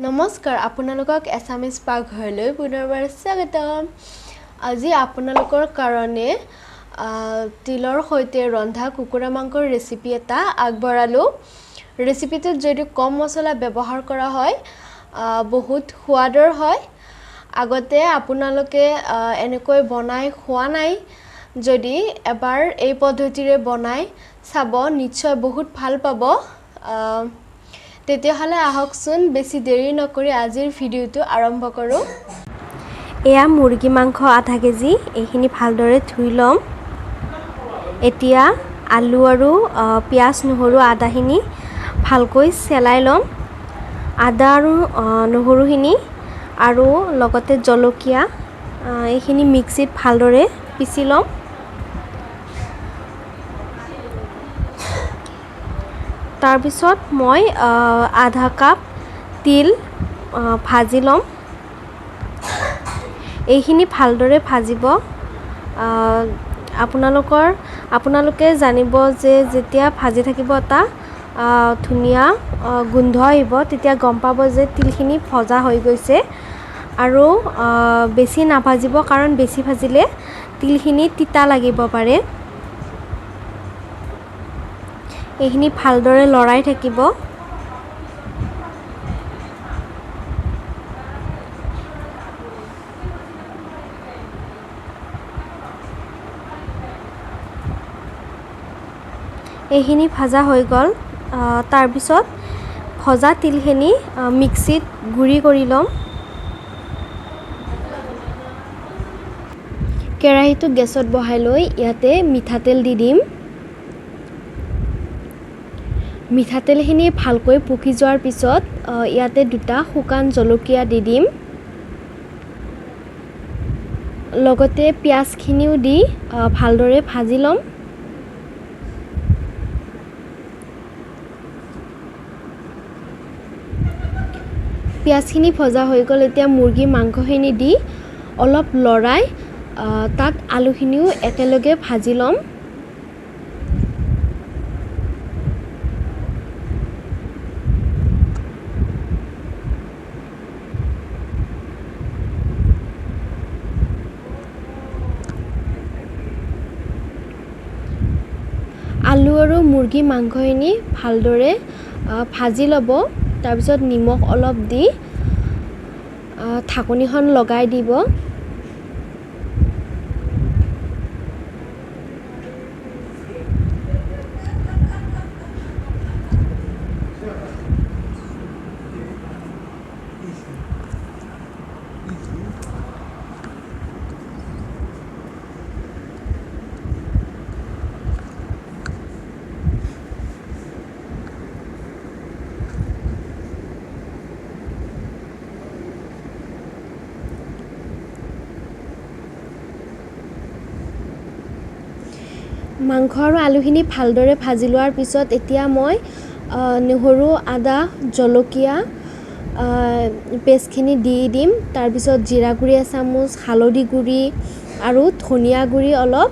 নমস্কাৰ, আপোনালোকক এছামিজ পাকঘৰলৈ পুনৰবাৰ স্বাগতম। আজি আপোনালোকৰ কাৰণে তিলৰ সৈতে ৰন্ধা কুকুৰা মাংসৰ ৰেচিপি এটা আগবঢ়ালোঁ। ৰেচিপিটোত যদি কম মছলা ব্যৱহাৰ কৰা হয়, বহুত সোৱাদৰ হয়। আগতে আপোনালোকে এনেকৈ বনাই খোৱা নাই যদি এবাৰ এই পদ্ধতিৰে বনাই চাব, নিশ্চয় বহুত ভাল পাব। তেতিয়াহ'লে আহকচোন বেছি দেৰি নকৰি আজিৰ ভিডিঅ'টো আৰম্ভ কৰোঁ। এয়া মুৰ্গী মাংস আধা কেজি, এইখিনি ভালদৰে ধুই ল'ম। এতিয়া আলু আৰু পিঁয়াজ, নহৰু, আদাখিনি ভালকৈ চেলাই ল'ম। আদা আৰু নহৰুখিনি আৰু লগতে জলকীয়া এইখিনি মিক্সিত ভালদৰে পিচি ল'ম। তাৰপিছত মই আধা কাপ তিল ভাজি ল'ম। এইখিনি ভালদৰে ভাজিব। আপোনালোকে জানিব যে যেতিয়া ভাজি থাকিব এটা ধুনীয়া গোন্ধ আহিব, তেতিয়া গম পাব যে তিলখিনি ভজা হৈ গৈছে। আৰু বেছি নাভাজিব, কাৰণ বেছি ভাজিলে তিলখিনি তিতা লাগিব পাৰে। এইখিনি ভালদৰে লৰাই থাকিব। এইখিনি ভাজা হৈ গ'ল। তাৰপিছত ভজা তিলখিনি মিক্সিত গুড়ি কৰি ল'ম। কেৰাহীটো গেছত বহাই লৈ ইয়াতে মিঠাতেল দি দিম। মিঠাতেলখিনি ভালকৈ পকি যোৱাৰ পিছত ইয়াতে দুটা শুকান জলকীয়া দি দিম। লগতে পিঁয়াজখিনিও দি ভালদৰে ভাজি ল'ম। পিঁয়াজখিনি ভজা হৈ গ'ল। এতিয়া মুৰ্গী মাংসখিনি দি অলপ লৰাই তাত আলুখিনিও একেলগে ভাজি ল'ম। আলু আৰু মুৰ্গী মাংসখিনি ভালদৰে ভাজি ল'ব। তাৰপিছত নিমখ অলপ দি ঢাকনিখন লগাই দিব। মাংস আৰু আলুখিনি ভালদৰে ভাজি লোৱাৰ পিছত এতিয়া মই নহৰু, আদা, জলকীয়া পেষ্টখিনি দি দিম। তাৰপিছত জিৰা গুড়ি এচামুচ, হালধি গুড়ি আৰু ধনিয়া গুড়ি অলপ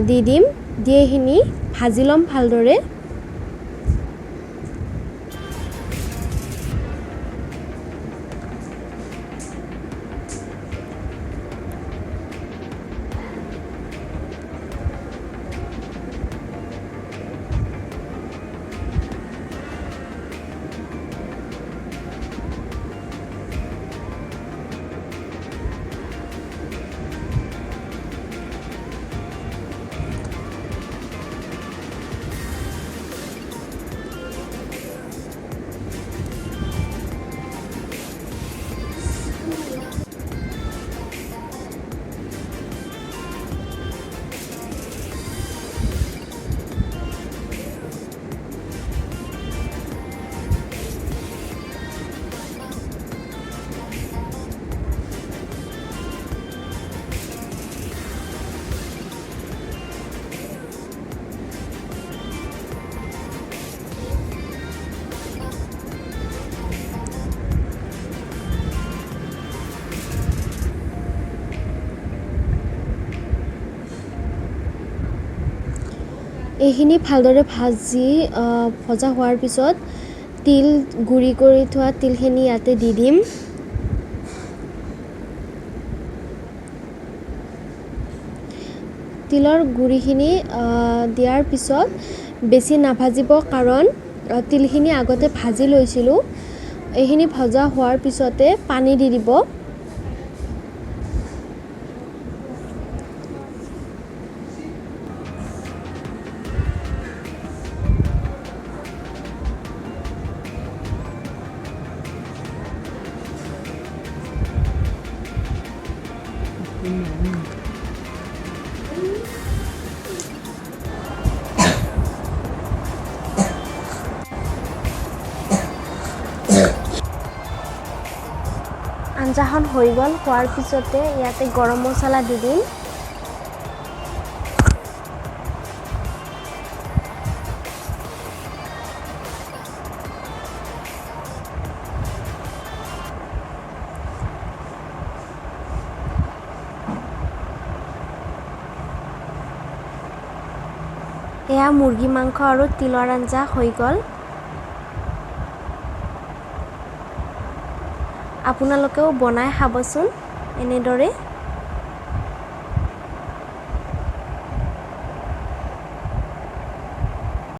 দি দিম। দি এইখিনি ভাজি ল'ম ভালদৰে। এইখিনি ভালদৰে ভজা হোৱাৰ পিছত তিল গুড়ি কৰি থোৱা তিলখিনি ইয়াতে দি দিম। তিলৰ গুড়িখিনি দিয়াৰ পিছত বেছি নাভাজিব, কাৰণ তিলখিনি আগতে ভাজি লৈছিলোঁ। এইখিনি ভজা হোৱাৰ পিছতে পানী দি দিব। আঞ্জাখন হৈ গ'ল। হোৱাৰ পিছতে ইয়াতে গৰম মছলা দি দিম। এয়া মুৰ্গী মাংস আৰু তিলৰ আঞ্জা হৈ গ'ল। আপোনালোকেও বনাই খাবচোন এনেদৰে।